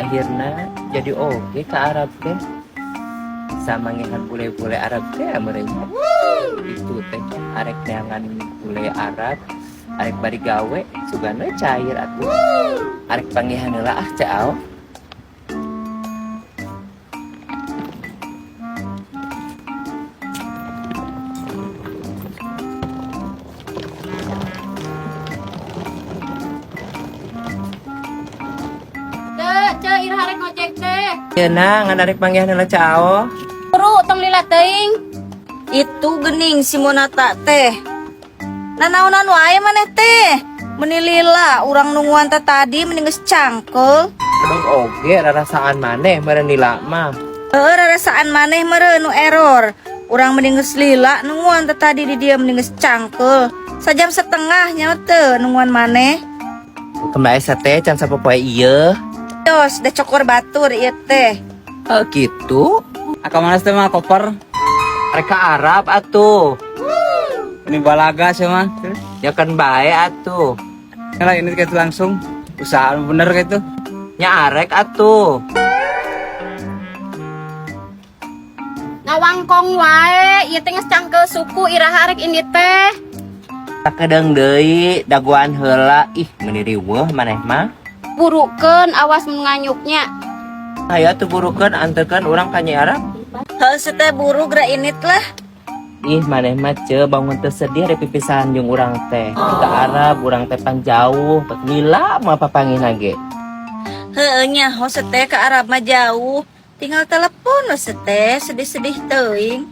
Akhirna jadi oge ke Arab teh. Sama ngehan bule-bule Arab teh meureun nya. Itu teh arek neangan bule Arab, arek bari gawe, sugana cair atuh. Arek panggihan heula ah Ceu Ao. Teu, Ceu, iraha rek ngojek teh? Yeuna ngan arek panggihan heula Ceu Ao. Buru, tong lila teuing. Itu gening si Monata teh. Nanaonan wae maneh teh. Meni lila urang nungguan teh tadi meni geus cangkeul. Kedong oge rarasaan maneh meureun lila mah. Heuh, rarasaan maneh meureun nu error. Urang meni geus lila nungguan teh tadi di dieu meni geus cangkeul. Sajam setengah nya teu nungguan maneh. Kembali sate can sapopoe ieu. Yos, da cokor batur ieu teh. Oh gitu. Aka mana teh mah koper? Arek ka Arab atuh. Ini balaga sih mah. Ya kan bae atuh. Lah ini kayak langsung usaha bener kayak itu. Nya arek atuh. Ngawangkong wae, ieu teh geus cangkeul suku iraha rek ini teh. Sakedeung deui dagoan heula, ih meuni riweuh maneh mah. Burukeun, awas mun nganyuknya. Hayu atuh burukeun, anterkeun urang ka Nyi Arab. Heuh, teh buru geura init lah. Ih maneh mah Ceu bangun teu sedih rek pipisahan jeung urang teh. Ka Arab urang teh pan jauh, lila mah papanggihna ge. Heueuh nya, ho teh ke Arab mah jauh. Tinggal telepon we teh, sedih-sedih teuing.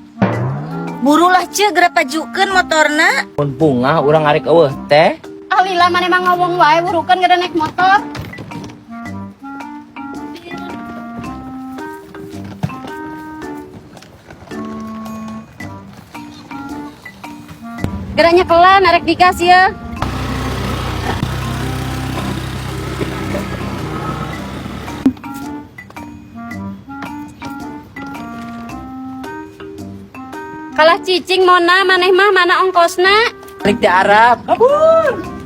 Burulah Ceu, geura pajukeun motorna. Mun bungah urang arek eueuh teh. Ah lila maneh mah ngomong wae, burukeun geura naik motor. Geura nyekelan arek digas ya. Kalah cicing Mona maneh mah, mana ongkosna? Balik di Arab. Kabur.